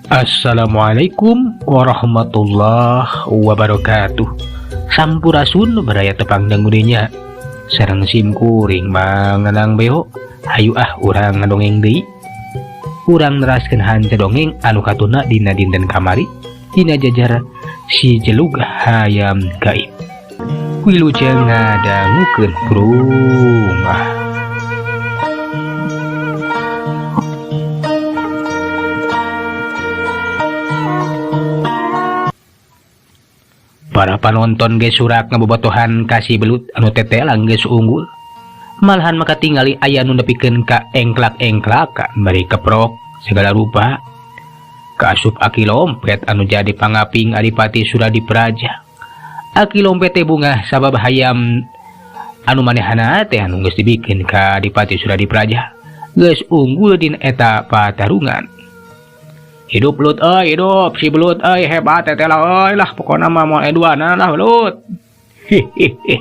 Assalamualaikum warahmatullahi wabarakatuh. Sampurasun baraya tepang dangudinya. Sareng sim kuring manganang beo. Hayu ah urang ngadongeng deui. Urang neraskeun hance dongeng anu katuna dina dinten kamari dina jajar si jelug hayam gaib. Wilujeng ngadangukeun brung ah. Para panonton ge surak ngabobotohan ka si belut anu tetelang geus unggul. Malahan maka tingali aya nu nepikeun ka engklak-engklakan bari keprok segala rupa. Kaasup Aki Lompet anu jadi pangaping Adipati Suradipraja. Aki Lompet teh bungah sabab hayam anu manehana teh anu geus dibikeun ka Adipati Suradipraja geus unggul dina eta patarungan. Hidup belut euy, hidup si belut euy, hebat teh lah euy lah pokona mah moal eduana lah belut. Hihihi.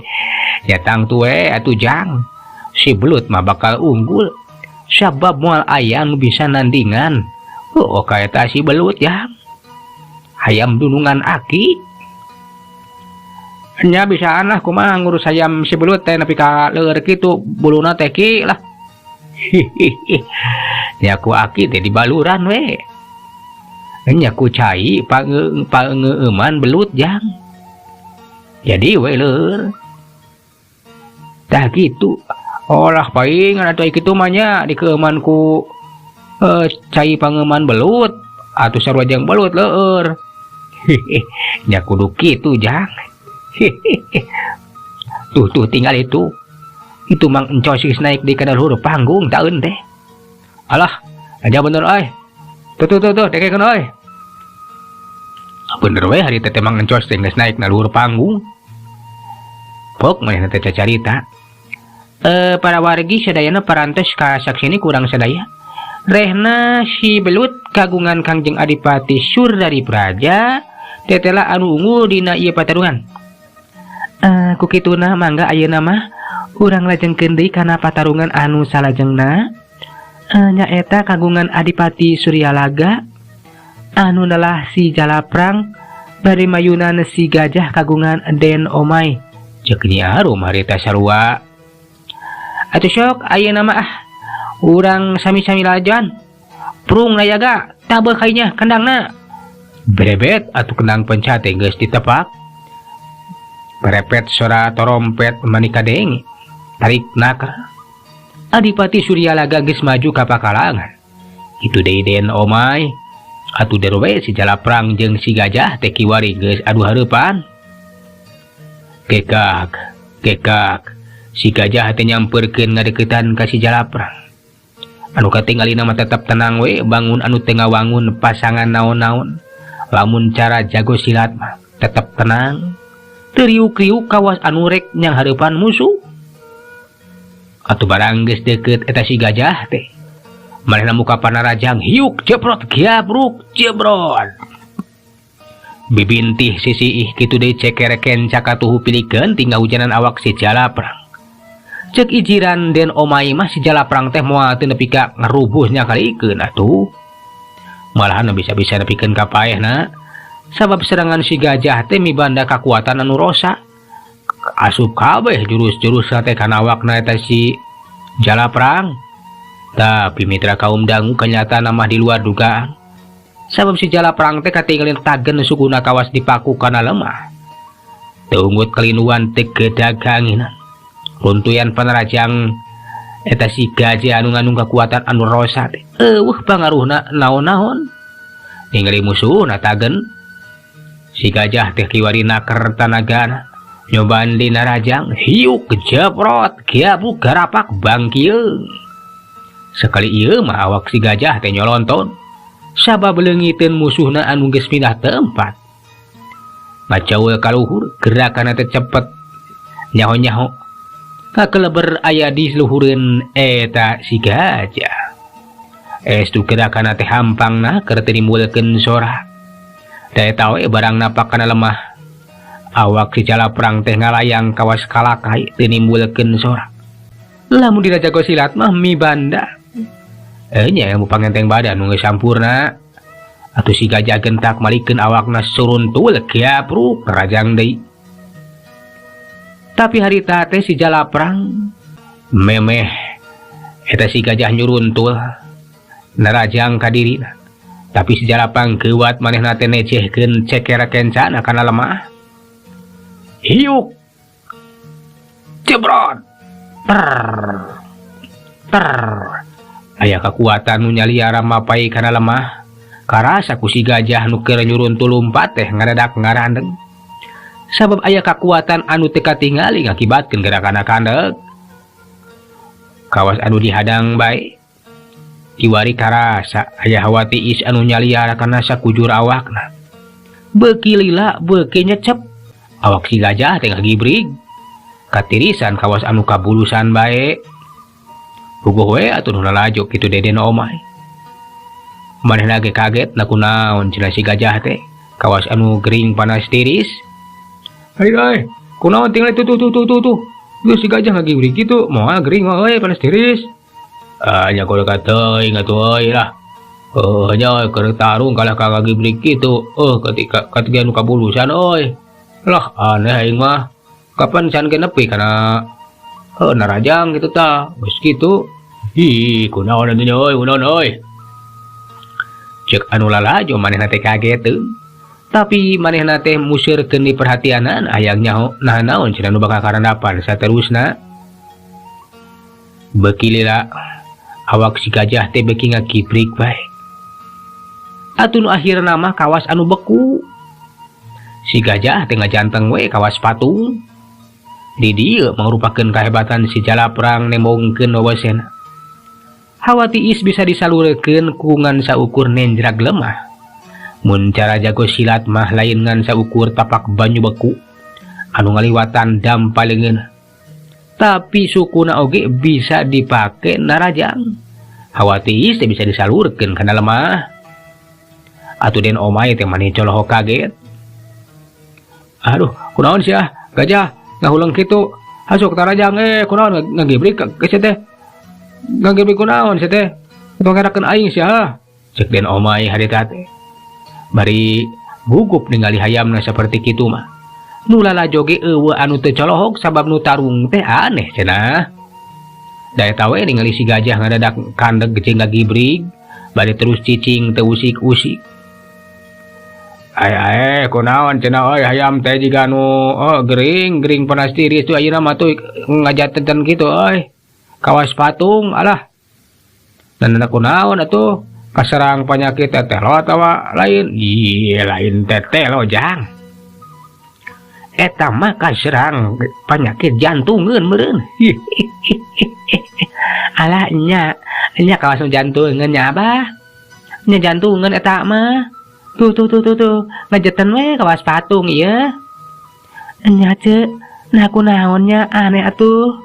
Ya tangtu we atuh jang. Si belut mah bakal unggul sabab moal aya nu bisa nandingan. Oh, kaeta si belut ya. Hayam dunungan aki. Nya bisaan lah kumaha ngurus hayam si belut teh nepi ka leur kitu buluna teh ki lah. Hihihi. Nya ku aki teh dibaluran we. Nya ku cai pangeuneuman belut jang. Jadi we leur. Tah kitu. Olah paingan atuh kitu mah nya dikeueuman ku cai pangeman belut atuh sarua jeung belut leur. Hihihi. Nya kudu kitu jang. Hihihi. Tuh tuh tinggal itu. Itu Mang Encos geus naik di kana luhur panggung taeun teh. Alah, aja bener euy. Tuh tuh tuh tuh dekekeun euy. Bener we hari teh Mang Encos teh geus naik na luhur panggung. Pok manehna teh cacarita. Para wargi sadayana parantos ka saksini kurang sadaya. Rehna si belut kagungan Kangjeng Adipati Suradipraja tetela anu unggul dina ieu patarungan. Ku kituna mangga ayeuna mah urang lajengkeun deui kana patarungan anu salajengna. Nyaeta kagungan Adipati Suryalaga anu nelah si Jalaprang bari mayunan si gajah kagungan Den Omai. Ceuk Nyi Arum harita sarua. Atuh sok ayeuna mah ah urang sami-sami lajan. Prung nayaga tabeuh kainya kendangna. Berebet atuh kendang penca teh geus ditepak. Berepet sora torompet manika denge. Tarik nakar. Adipati Suryalaga geus maju ka pakalangan. Kitu deui Den Omai. Atuh derowe si Jalaprang jeung si gajah teh kiwari geus adu hareupan. Kekak, kekak. Si gajah teh nyamperkeun ngadeukeutan ka si Jalaprang. Anu katingalina mah tetep tenang we, bangun anu teu ngawangun pasangan naon-naon. Lamun cara jago silat mah tetep tenang. Teu riuk-riuk kawas anu rek nyanghareupan musuh. Atuh barang geus deukeut eta si gajah teh. Manehna muka panarajang hiuk jeprot giabruk jebrot. Bibintih sisiih kitu deui cekereken cakatuhu pilikeun tinggal hujanan awak si Jalaprang. Cek ijiran Den Omai mah si Jalaprang teh moal teu nepi ka ngarubuhnya kalikeun atuh. Malahan bisa-bisa nepikeun ka paehna. Sabab serangan si gajah teh mibanda kakuatan anu rosa. Asup kabeh jurus-jurus teh kana awakna eta si Jalaprang. Tapi mitra kaum dangu kenyataan mah di luar dugaan. Sabab si Jalaprang teh katinggalin tagen sukuna kawas dipaku kana lemah. Teu unggut kalinuan teu gedaganginan. Runtuyan panarajang eta si gajah anu ngandung kekuatan anu rosa teh. Eueuh pangaruhna naon-naon. Ningali musuhna tagen. Si gajah teh kiwari naker tanagana. Nyobaan dina rajang hiuk jeprot giabuk garapak bangkieung. Sekali ieu mah awak si gajah teh nyolonton. Sabab leungiteun musuhna anu geus pindah tempat. Ngacaul ka luhur gerakanna teh cepet nyaho-nyaho. Kakeleber aya di luhureun eta si gajah. Estu gerakanna teh hampangna keur teu nimbulkeun sora. Da eta we barang napak kana lemah. Awak si Jalaprang teh ngalayang kawas kalakai teu nimbulkeun sora. Lamun dina jago silat mah mibanda. Nya ilmu pangenteng badan nu geus sampurna. Atuh si gajah gentak malikeun awakna suruntul kiapruk rajang deui. Tapi harita teh si Jalaprang memeh eta si gajah nyuruntul narajang ka dirina. Tapi si Jalaprang keuwat manehna teh necehkeun ceker kencana kana lemah. Hiuk. Jebrot. Ter. Ter. Aya kakuatan nu nyaliara mapai kana lemah. Karasa ku si gajah nu keur nyuruntul lumpat teh ngadadak ngarandeng. Sabab aya kakuatan anu teu katingali ngakibatkeun gerakanna kandeg. Kawas anu dihadang bae. Kiwari karasa aya hawa tiis anu nyaliara kana sakujur awakna. Beuki lila beuki nyecep. Awak si gajah teh ngagibrig. Katirisan kawas anu kabulusan bae. Puguh we atuh nu lalajo kitu Deden Omay. Manehna ge kaget na kunaon cenah si gajah teh. Kawas anu gering panas tiris. Hai euy, kunaon tinggal tuh tuh tuh tuh tuh tuh. Geus si gajah ngagibrig kitu, moal gering mah euy panas tiris. Ah nya kudu teuing atuh euy lah. Oh nya keur tarung kalah ka ngagibrig kitu. Oh ketika ketika nu kabulusan euy. Lah aneh aing mah. Kapan can ge nepi kana heuh narajang kitu tah. Geus kitu. Ih, kunaon atuh nya euy, kunaon euy. Cek anu lalajo manehna teh kageteun. Tapi manehna teh museurkeun diperhatianan hayang nyaho nah naon cenah nu bakal karandapan saterusna. Beuki lila awak si gajah teh beuki ngagibrig bae. Atuh nu akhirna mah kawas anu beku. Si gajah teh ngajanteng we kawas patung. Di dieu mangrupakeun kahebatan si Jalaprang nembongkeun wewesena. Hawa tiis bisa disalurkeun ku ngan saukur nenjrag lemah. Mun cara jago silat mah lain ngan saukur tapak banyu beku anu ngaliwatan dampa leungeun. Tapi sukuna oge bisa dipake narajang. Hawa tiis teh bisa disalurkeun kana lemah. Atuh Den Omay teh mani colohok kaget. Aduh, kunaon sia gajah ngahuleng kitu. Hasuk tarajang kunaon ngagibrik ka sia teh. Ngagibrik kunaon sia teh. Tong ngerakeun aing sia. Cek Den Omay harita teh. Bari gugup ningali hayamna saperti kitu mah. Nu lalajo ge eueuh anu teu colohok sabab nu tarung teh aneh cenah. Da eta we ningali si gajah ngadadak kandeg jeung ngagibrig, bari terus cicing teu usik-usik. Ai ai kunaon cenah euy hayam teh jiga nu oh, gering gering panas tiris tuh ayeuna mah tuh ngajatetan kitu euy. Kawas patung alah. Dan kunaon atuh kaserang penyakit teteh lo atawa lain? Ih, lain teteh lo jang. Eta mah kaserang penyakit jantungeun meureun. Alah nya, nya kawas jantungeun nya abah. Nya jantungeun eta mah. Tuh tuh tuh tuh tuh, ngajeten we kawas patung ieu. Nya ceu, nah kunaon nya aneh atuh.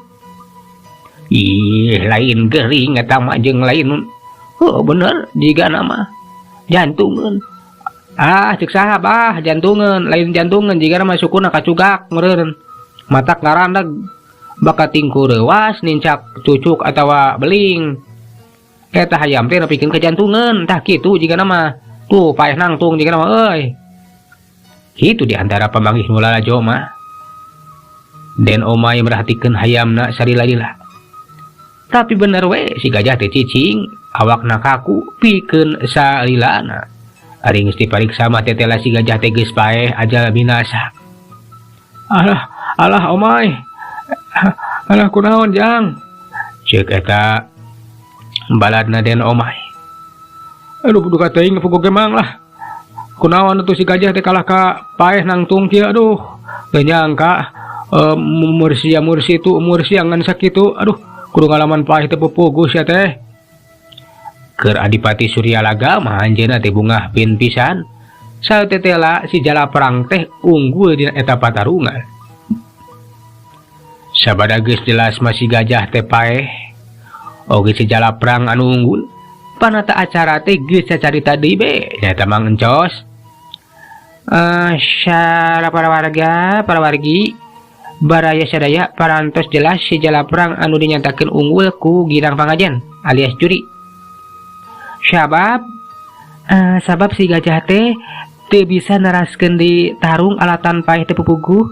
Ih, lain gering eta mah jeung lain. Oh bener jiga nama jantungeun. Ah cek saha bah jantungeun, lain jantungeun jiga nama sukuna kacugak meureun. Matak ngarandag bakating ku reuwas nincak cucuk atawa beling. Eta hayam teh nepikeun ka jantungeun, tah kitu jiga nama. Tuh paeh nangtung jiga nama euy. Kitu di antara pamanggih nu lalajo mah. Den Omay merhatikeun hayamna salila-lila. Tapi bener we si gajah teh cicing, awakna kaku pikeun salilana. Ari geus dipariksa mah tetela si gajah teh geus paeh ajal binasa. Alah, alah Omay. Alah kunaon jang? Ceuk eta baladna Den Omay. Aduh duka teuing puguh gemang lah. Kunaon atuh si gajah teh kalah ka paeh nangtung kieu aduh. Teu nyangka mursia mursi itu mursia ngan sakitu aduh kudu ngalaman paeh teh pupuguh sia teh. Keur Adipati Suryalaga mah anjeunna teh bungah pin pisan. Satetela si Jalaprang teh unggul dina eta patarungan. Sabada geus jelas mah si gajah teh paeh. Oge si Jalaprang anu unggul. Panata acara teh geus cacarita deui be nyaeta Mang Encos. Syara para warga, para wargi, baraya sadaya parantos jelas si Jalaprang anu dinyatakeun unggul ku Girang Pangajen alias juri. Sabab Sabab si gajah teh teu bisa neraskeun di tarung alatan paeh teu pupuguh.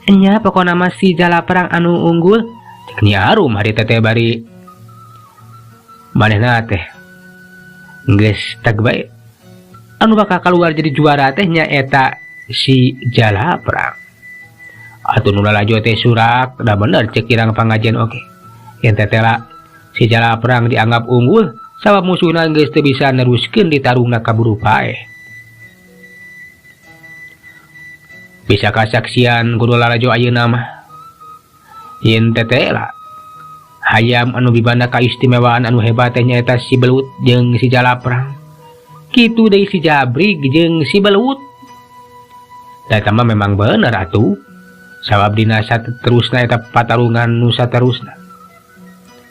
Nya pokona mah si Jalaprang anu unggul. Cek Nyi Arum harita teh bari manehna teh geus tag bae. Anu bakal keluar jadi juara teh nyaeta si Jalaprang. Atuh nu lalajo teh surak, da bener cek kirang pangajian oge. Yen tetela si Jalaprang dianggap unggul sabab musuhna geus teu bisa neruskeun di tarungna kaburu paeh. Bisa kasaksian kudu lalajo ayeuna mah. Yen tetela hayam anu mibanda kaistimewaan anu hebat teh nyaeta si belut jeung si Jalaprang. Kitu deui si Jabrig jeung si belut. Da eta mah memang bener atuh. Sabab dina saterusna eta patarungan nu saterusna.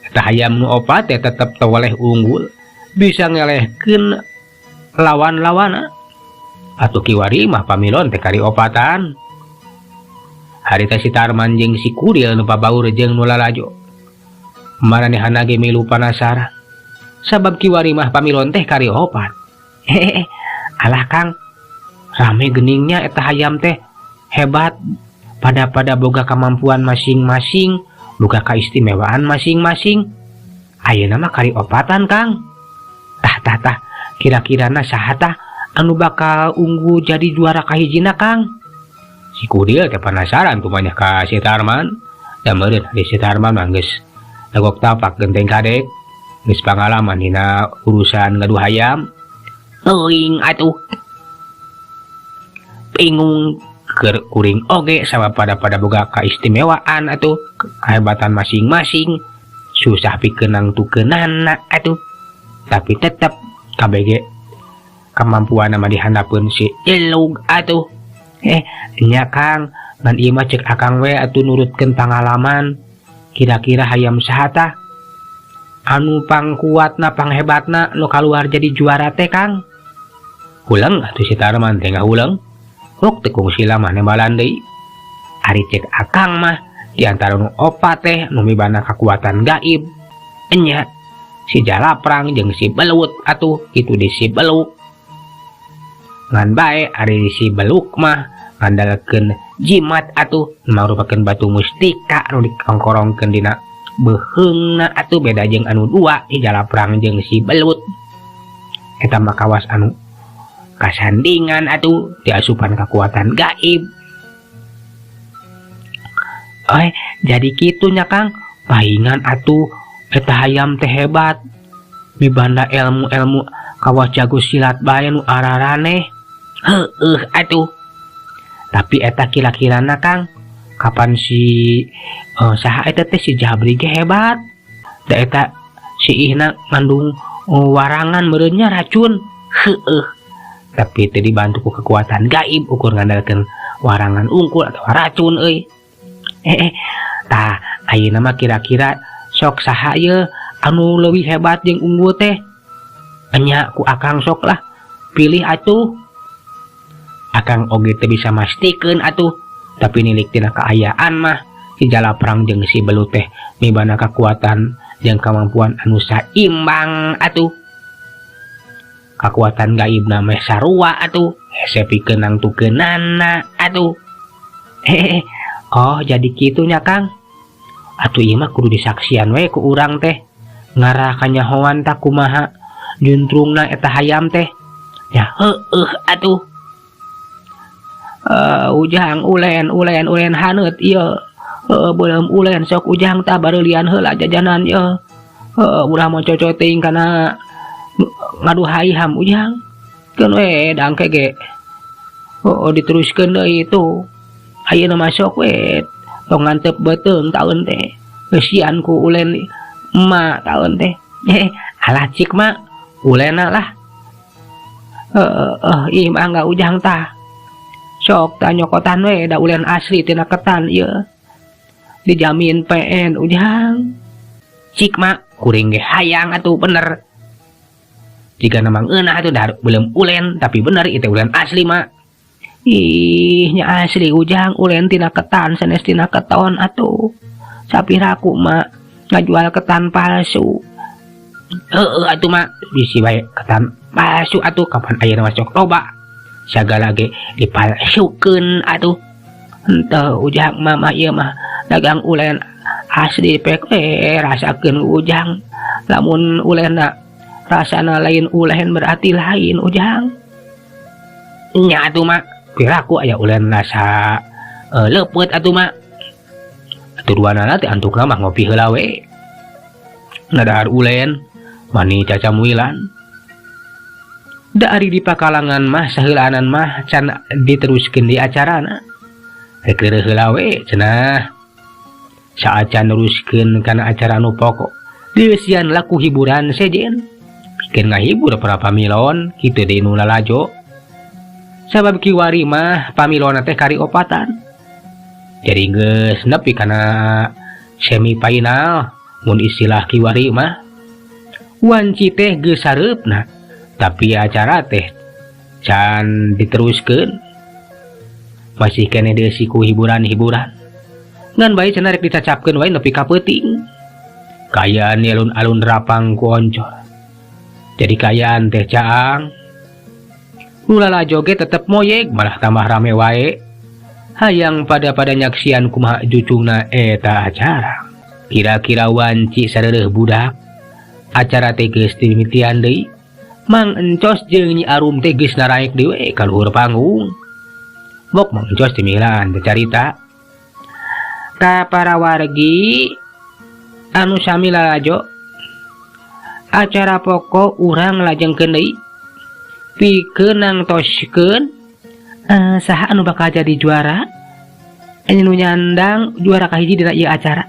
Eta hayam nu opat teh tetep teweleh unggul, bisa ngelehkeun lawan-lawana. Atuh kiwari mah pamilon teh kari opatan. Harita si Tarman jeung si Kuril nu pabaur jeung nu lalajo. Maranehana ge milu panasaran. Sabab kiwari mah pamilon teh kari opat. Hehehe, alah Kang, rame geningnya eta hayam teh hebat pada-pada boga kemampuan masing-masing, boga keistimewaan masing-masing. Ayeuna mah kari opatan Kang. Tah tah tah, kira-kirana saha tah anu bakal unggul jadi juara kahijina Kang? Si Kuril teh penasaran tumanya ka si Tarman. Da meureun di si Tarman mah geus dagok tapak genteng kadek, geus pangalaman dina urusan ngadu hayam. Teuing atuh. Bingung keur kuring oge sabab pada-pada boga kaistimewaan atuh, kehebatan masing-masing. Susah pikeun nangtukeunana atuh. Tapi tetep KBG kemampuan mah dihandapeun si Jelug atuh. Nya Kang, ngan ieu mah cek akang we atuh nurutkeun pangalaman. Kira-kira hayam saha tah anu pangkuatna panghebatna nu kaluar jadi juara teh Kang? Huleng atuh si Tarman teh ngahuleng. Rok teh kungsi lamah nembalan deui. Ari cek akang mah di antara nu opat teh nu mibana kakuatan gaib. Enya si Jalaprang jeung si Belut atuh kitu di si Beluk. Ngan bae ari si Beluk mah ngandalkeun jimat atuh mangrupakeun batu mustika nu dikongkorongkeun dina beuheungna atuh beda jeung anu dua si Jalaprang jeung si Belut. Eta mah kawas anu kasandingan atuh diasupan kekuatan gaib. Jadi kitunya Kang, paingan atuh eta hayam teh hebat. Mibanda ilmu-ilmu kawas jago silat bae nu araraneh. Heueuh atuh. Tapi eta kira-kirana Kang, kapan si saha eta teh si Jabri ge hebat. Da eta si ihna ngandung warangan meureunnya racun. Heueuh. Tapi teu dibantu ku kekuatan gaib ukur ngandalkeun warangan unggul atau racun euy. Tah ayeuna mah kira-kira sok saha ieu anu leuwih hebat jeung unggul teh? Enya ku akang sok lah pilih atuh. Akang oge teu bisa mastikeun atuh, tapi nilik tina kaayaan mah si Jalaprang jeung si Belut teh mibana kakuatan jeung kemampuan anu saimbang atuh. Kakuatan gaibna meh sarua atuh, hese pikeun nangtukeunana atuh. Hehehe. Oh, jadi kitunya Kang. Atuh ieu mah kudu disaksian we ku urang teh. Ngarah kanyahoan tah kumaha juntrungna eta hayam teh. Ya heueuh atuh. Ujang ulen ulen ulen haneut ieu. Heueuh beuleum ulen sok ujang tah bareulian heula jajanan ieu. Heueuh ulah mococo teuing kana ngadu hayam ujang. Keun we dangke ge. Heueuh diteruskeun deui tuh. Ayeuna mah sok we tong ngantep beuteung taun teh. Kesian ku ulen emak taun teh. Alah cik mak ulena lah. Heueuh ih mangga ujang tah. Sok tah nyokotan we da ulen asli tina ketan ieu. Dijamin PN ujang. Cik mak kuring ge hayang atuh bener. Jika memang eunah atuh da belum ulen tapi bener itu ulen asli mak. Ih nya asli ujang ulen tina ketan sanes tina keton atuh. Sapiraku mak ngajual ketan palsu. Heeh atuh mah bisi bae ketan palsu atuh kapan ayeuna mah sok loba sagala ge dipalsukeun atuh. Henteu Ujang mama ieu mah dagang ulen asli pek rasakeun Ujang lamun ulenna rasana lain ulen berarti lain Ujang. Nya atuh mah piraku aya ulen rasa leupeut atuh mah. Atuh duanana teh antukna mah ngopi heula we. Ngadahar ulen mani cacamuilan. Da ari di pakalangan mah saheulaanan mah can diteruskeun di acarana. Rek reureuh heula we cenah. Saacan neruskeun kana acara anu pokok dieusian laku hiburan sejen. Pikeun ngahibur para pamilon kitu deui nu lalajo. Sabab kiwari mah pamilonna teh kari opatan. Jadi geus nepi kana semifinal mun istilah kiwari mah. Wanci teh geus sareupna tapi acara teh can diteruskeun. Masih keneh dieusi ku hiburan-hiburan. Ngan bae cenah rek dicacapkeun wae nepi ka peuting. Kaayaan di alun-alun rapang ku oncor. Jadi kaayaan teh caang. Nu lalajo ge tetep moyeg malah tambah rame wae. Hayang pada-pada nyaksian kumaha jucungna eta acara. Kira-kira wanci sareureeh budak. Acara teh geus dimimitian deui. Mang Encos jeung Nyi Arum teh geus naraek deui we ka luhur panggung. Bok Mang Encos timilaan teh carita. Ka para wargi anu sami lalajo acara pokok urang lajengkeun deui pikeun nangtoskeun saha anu bakal jadi juara anu nyandang juara kahiji dina ieu acara.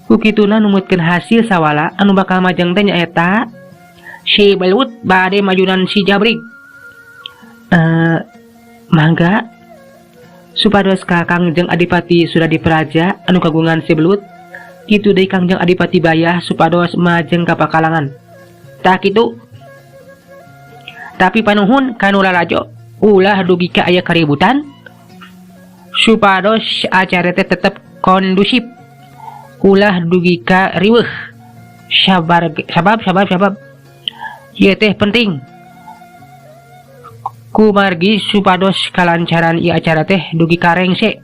Ku kituna numutkeun hasil sawala anu bakal majeng teh nyaeta si Belut bade majunan si Jabrik. Mangga supados ka Kangjeng Adipati Suradipraja anu kagungan si Belut kitu deui Kangjeng Adipati Bayah supados majeng ka pakalangan. Tah kitu. Tapi panuhun kanu lalajo ulah dugi ka aya kaributan supados acara teh tetep kondusif. Ulah dugi ka riweuh. Sabar sabab sabab sabab ieu teh penting. Kumargi supados kalancaran ieu acara teh dugi ka rengse.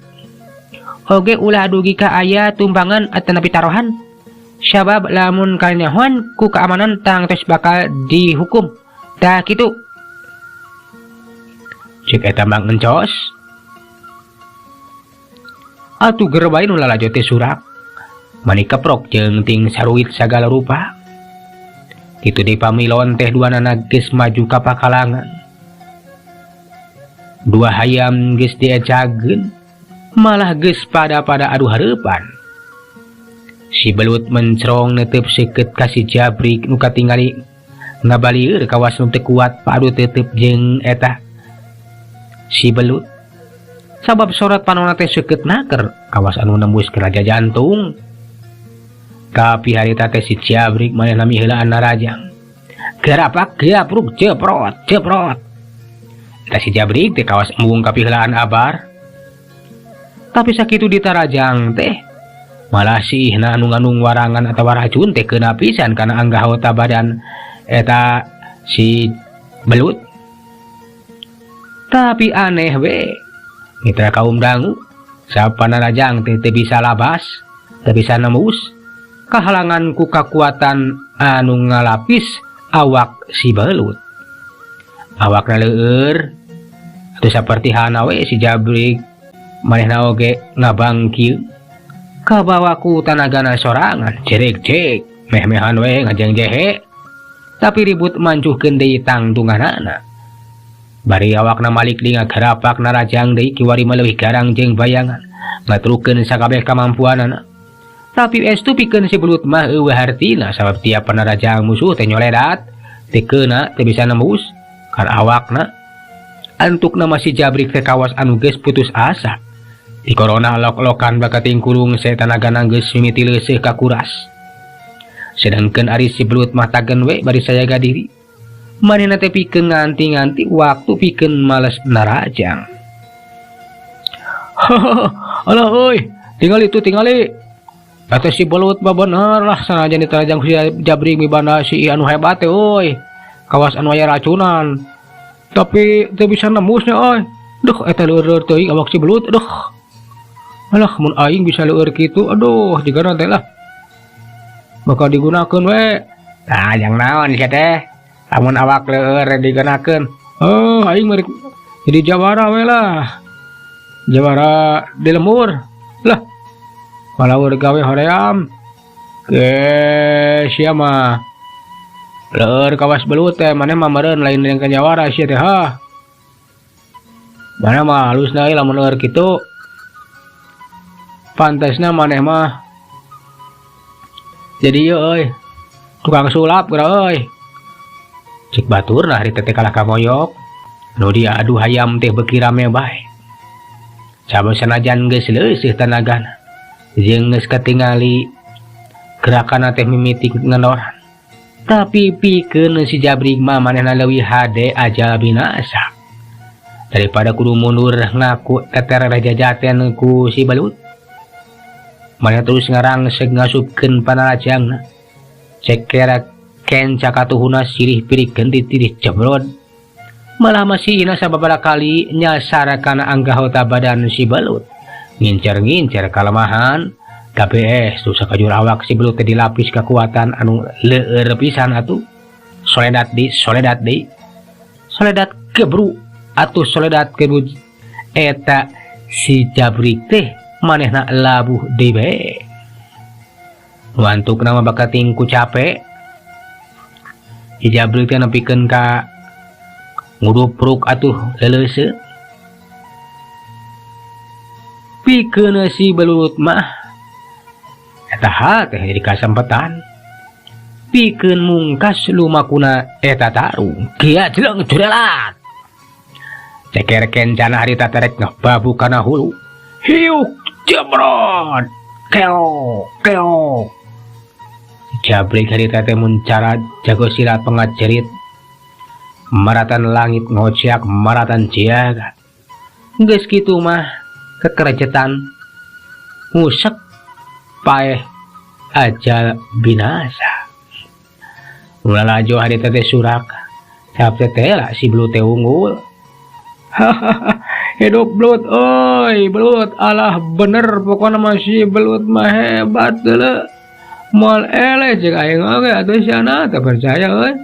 Oge ulah dugi ka aya tumpangan atanapi tarohan. Sabab lamun kanyahoan ku keamanan tangtos bakal dihukum. Tah kitu. Cek eta Mang Encos. Atuh ger bae nu lalajo teh surak. Mani keprok jeung ting saruit sagala rupa. Kitu deui pamilon teh duanana geus maju ka pakalangan. Dua hayam geus diecageun, malah geus pada-pada adu hareupan. Si Belut mencrong netep seukeut ka si Jabrik nu katingali ngabalieur kawas nu teu kuat padu tetep jeung eta si Belut. Sabab sorot panonna teh seukeut naker kawas anu nembus ke raja jantung. Tapi harita teh si Jabrik manehna miheulaan narajang. Gerapak gapruk jeprot jeprot. Eta si Jabrik teh kawas embung kapiheulaan abar. Tapi sakitu ditarajang teh malah sihna anu ngandung warangan atawa racun teh keuna pisan kana anggota badan eta si Belut. Tapi aneh we mitra kaum dangu sapana rajang teh teu bisa labas, teu bisa nembus kahalangan ku kakuatan anu ngalapis awak si Belut. Awakna leueur atuh saperti hana we si Jabrik manehna oge ngabangkieu kabawa ku tanagana sorangan jerek-jek meh-mehan we ngajeng jehe tapi ribut mancuhkeun deui tangtunganana. Bari awakna malik deui ngagarapak narajang deui kiwari mah leuwih garang jeung bayangan ngatrukeun sakabeh kamampuanana. Tapi estu pikeun si Belut mah eueuh hartina sabab tiap panarajang musuh teh nyoledat teu keuna teu bisa nembus kan awakna. Antukna masih Jabrik teh kawas anu geus putus asa. Di corona lok-lokan bakating kurung setanagana geus mimiti leuseuh kakuras. Sedangkeun ari si Belut mah tagen we bari sajaga diri. Manehna teh pikeun nganti-nganti waktu pikeun males narajang. Alah euy, tingali tuh tingali. Eta si belut mah bener lah sanajan diterajang si Jabrik mibanda si anu hebat teh euy. Kawas anu aya racunan. Tapi teu bisa nembusnya euy. Duh eta leueur-leueur teuing awak si belut duh. Alah mun aing bisa leueur kitu aduh jigana teh lah. Bakal digunakeun we. Tah jang naon sia teh? Lamun awak leueur digunakeun. Oh aing mah jadi jawara we lah. Jawara di lembur lah. Malaur gawe hoream. Ke sia mah leueur kawas belut teh maneh mah meureun lain yang jawara sia teh ha. Maneh mah halusna euy lamun leueur kitu. Pantasna maneh mah jadi ieu euy tukang sulap geura euy. Cik baturna harita teh kalah kamoyok. Nu diadu hayam teh beuki rame bae. Sabab sanajan geus leuseih tanagana jeung geus katingali gerakanna teh mimiti ngenoran. Tapi pikeun si Jabrik mah manehna leuwih hade ajal binasa. Daripada kudu mundur ngaku teter jajaten ku si belut. Manehna terus ngarangseg ngasupkeun panarajangna. Ceker kenca katuhuna sirih pirik genti tirih jebrod. Malah masih ina sababaraha kali nyasar kana anggota badan si belut. Ngincer-ngincer kalemahan. Tapi tuh sakajur awak si belut teh dilapis kekuatan anu leueur pisan atuh. Soledat di, soledat di. Soledat kebru atuh soledat kebru eta si Jabrik teh manehna labuh deui bae. Wantukna mah bakal tingku capek. Si Jabrik teh nepikeun ka ngudupruk atuh leuleuseuh. Pikeun si belut mah eta hal teh jadi kasempetan. Pikeun mungkas lumakuna eta tarung. Kia jeleng jurelat. Ceker kencana harita terek ngebabu kana hulu. Hiuk jebrot. Keok keok. Jabrik harita teh mun cara jago silat pengajerit. Maratan langit ngociak maratan jagat. Geus kitu mah kekerejetan ngusek paeh ajal binasa. Mulalajo harita teh surak. Cap teh teh lah si belut teh unggul. Hidup belut oi belut alah bener pokona mah si belut mah hebat deuleu. Moal eleh jeung aing oge atuh siana teu percaya euy.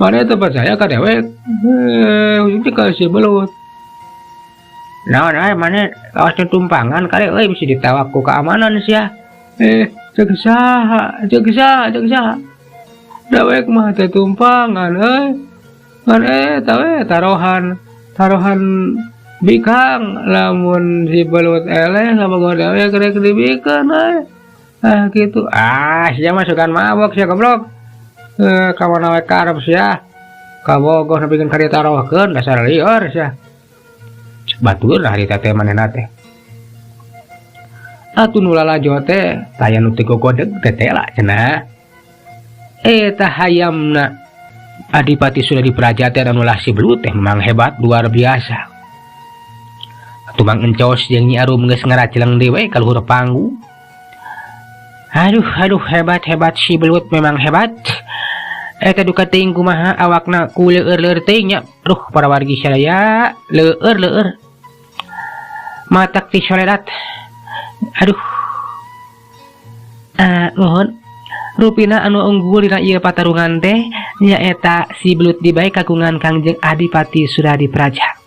Mana teu percaya ka dewek. Ujung ka si belut. Naon euy maneh kawas tumpangan kali euy bisa ditawak ku keamanan sia. Ceuk saha, ceuk saha, ceuk saha. Dewek mah teu tumpangan euy. Ngan eta we taruhan, taruhan bikang lamun si belut eleh ngabogoh dewek rek dibikeun euy. Ah gitu. Ah sia mah sugan mabok sia goblok. Ka mana we karep sia. Kabogoh nepikeun ka ditarohkeun dasar lieur sia. Cek batur harita teh manehna teh. Atuh nu lalajo teh taya nu teu gogodeg teh teh lah cenah. Eta hayamna Adipati sudah dipraja teh anu lah si belut teh memang hebat luar biasa. Atuh Mang Encos jeung Nyi Arum geus ngaraceleng deui we ka luhur panggung. Aduh aduh hebat hebat si belut memang hebat. Eta duka teuing kumaha awakna ku leueur-leueur teuing nya. Duh para wargi sadaya leueur-leueur. Matak ti soledat. Aduh. Nuhun. Rupina anu unggul dina ieu patarungan teh nyaeta si belut dibae kagungan Kangjeng Adipati Suradipraja.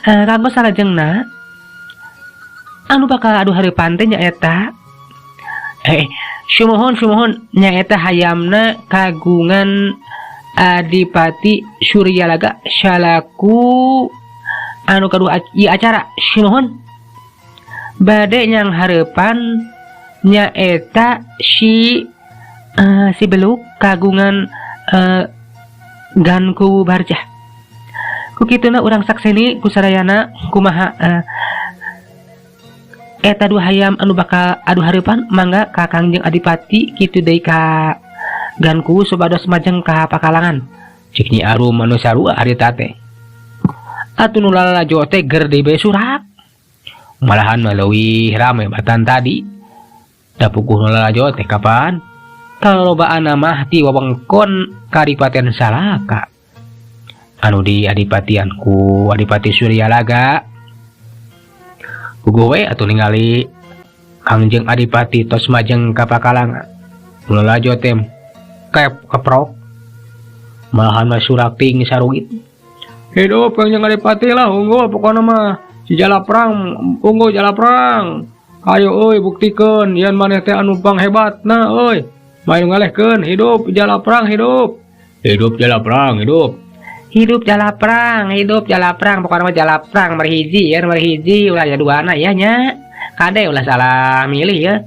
Kanggo salajengna anu bakal adu hareupan teh nyaeta sumuhun sumuhun nyaeta hayamna kagungan Adipati Suryalaga salaku anu kadua ieu acara sumuhun. Bade nyang hareupan nyaeta si beluk kagungan Ganku Barjah. Ku kituna urang sakseni ku sadayana kumaha eta dua hayam anu bakal adu hareupan mangga ka Kangjeng Adipati kitu deui ka Ganku supados majeng ka pakalangan. Cik Nyi Arum anu sarua harita teh. Atuh nu lalajo teh ger deui bae surak. Malahan mah leuwih rame batan tadi. Da puguh nu lalajo teh kapan kalolobaanna mah ti wewengkon Kadipaten Salaka anu diadipatian ku Adipati Suryalaga. Puguh we atuh ningali Kangjeng Adipati tos majeng ka pakalangan. Nu lalajo teh kep keprok malahan mah surating sarugit. Hidup Kangjeng Adipati lah, unggul pokona mah si Jalaprang, unggul Jalaprang. Ayo euy, buktikeun yen maneh teh anu panghebatna euy. Main ngalehkeun, hidup Jalaprang, hidup. Hidup Jalaprang, hidup. Hidup Jalaprang, hidup Jalaprang, pokona mah Jalaprang nomor hiji ya, nomor hiji ulah ya duana ya nya. Kade ulah salah milih ya.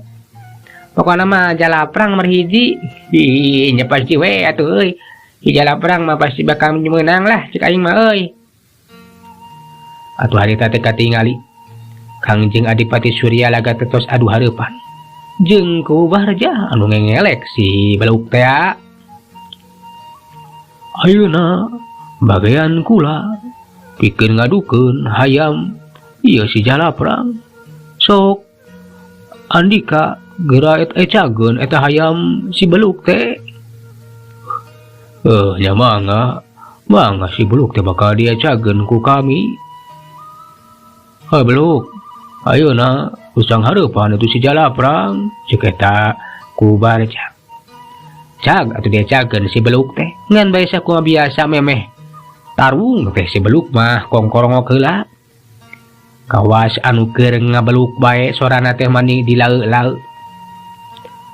Pokona mah Jalaprang nomor hiji. Ih, nya pasti we atuh euy. Si Jalaprang mah pasti bakal menang lah cek aing mah euy. Atuh harita teh katingali Kangjeng Adipati Suryalaga teh tos adu hareupan jeung ku Barja anu ngengelek si beluk teh. Ayeuna bagean kula pikeun ngadukeun hayam ieu si Jalaprang. Sok andika geura ecageun eta hayam si beluk teh. Nya mangga, mangga si beluk teh bakal diecageun ku kami. Hei beluk, ayeuna usang hareupan itu si Jalaprang, cek eta ku Barja. Cag atuh diecageun si beluk teh, ngan bae sakumaha biasa memeh tarung teh si beluk mah kongkorongok heula. Kawas anu keur ngabeluk bae sorana teh mani dilaeu-laeu.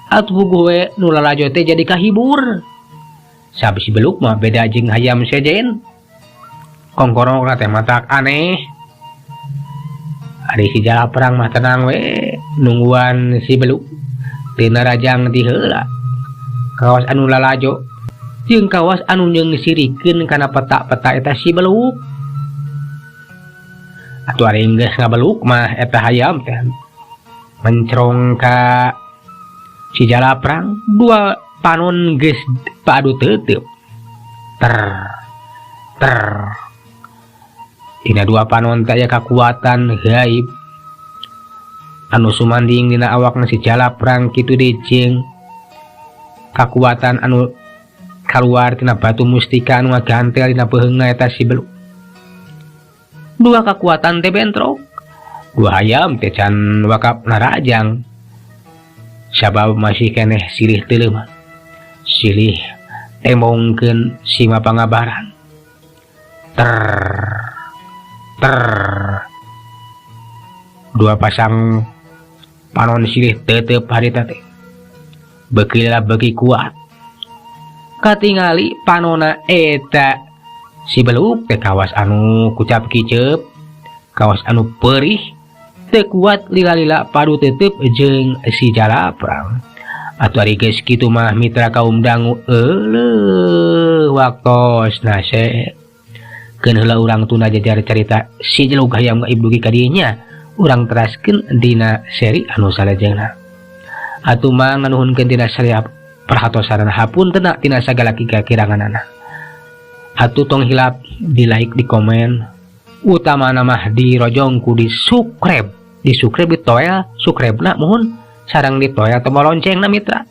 Atuh puguh we nu lalajo teh jadi kahibur. Sab si beluk mah beda jeung hayam sejen. Kongkorongok teh matak aneh. Ari si Jalaprang mah tenang we nungguan si beluk. Teu narajang ti heula. Kawas anu lalajo jeung kawas anu nyeungsirikeun kana peta-peta eta si beluk. Atuh ari geus ngabeluk mah eta hayam teh mencrong ka si Jalaprang, dua panon geus padu teuteub. Ter ter dina dua panon teh aya kakuatan gaib anu sumanding dina awakna si Jalaprang kitu deui jeung kakuatan anu kaluar tina batu mustika anu ngagantel dina beuheungna eta si beluk. Dua kakuatan teh bentrok. Dua hayam teh can wakap narajang. Sabab masih keneh silih teuleumah. Silih tembongkeun sima pangabaran. Ter ter dua pasang panon silih tetep harita teh. Beuki lila beuki kuat. Katingali panona eta si beluk teh kawas anu kucap kicep, kawas anu perih, teu kuat lila-lila padu tetep jeung si Jalaprang. Atuh ari geus kitu mah mitra kaum dangu euleuh waktosna keun heula urang tunda jajar carita si jelug hayam gaib dugi ka dieu nya. Urang teraskeun dina seri anu salajengna. Atuh mah nganuhunkeun tina sadaya perhatosanana, hapuntenna tina sagala kiranganana. Atuh tong hilap di like, di komen, utamana mah dirojong ku di subscribe, di subscribe di toel subscribe-na muhun sareng di toel tombol loncengna mitra.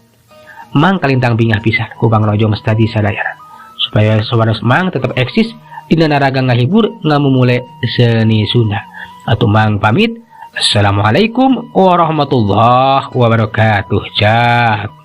Mang kalintang bingah pisan ku Bang Rojong stadi sadayana supaya suara Mang tetap eksis dina naraga ngahibur ngamumule seni Sunda. Atuh Mang pamit. Assalamualaikum warahmatullahi wabarakatuh. Cak.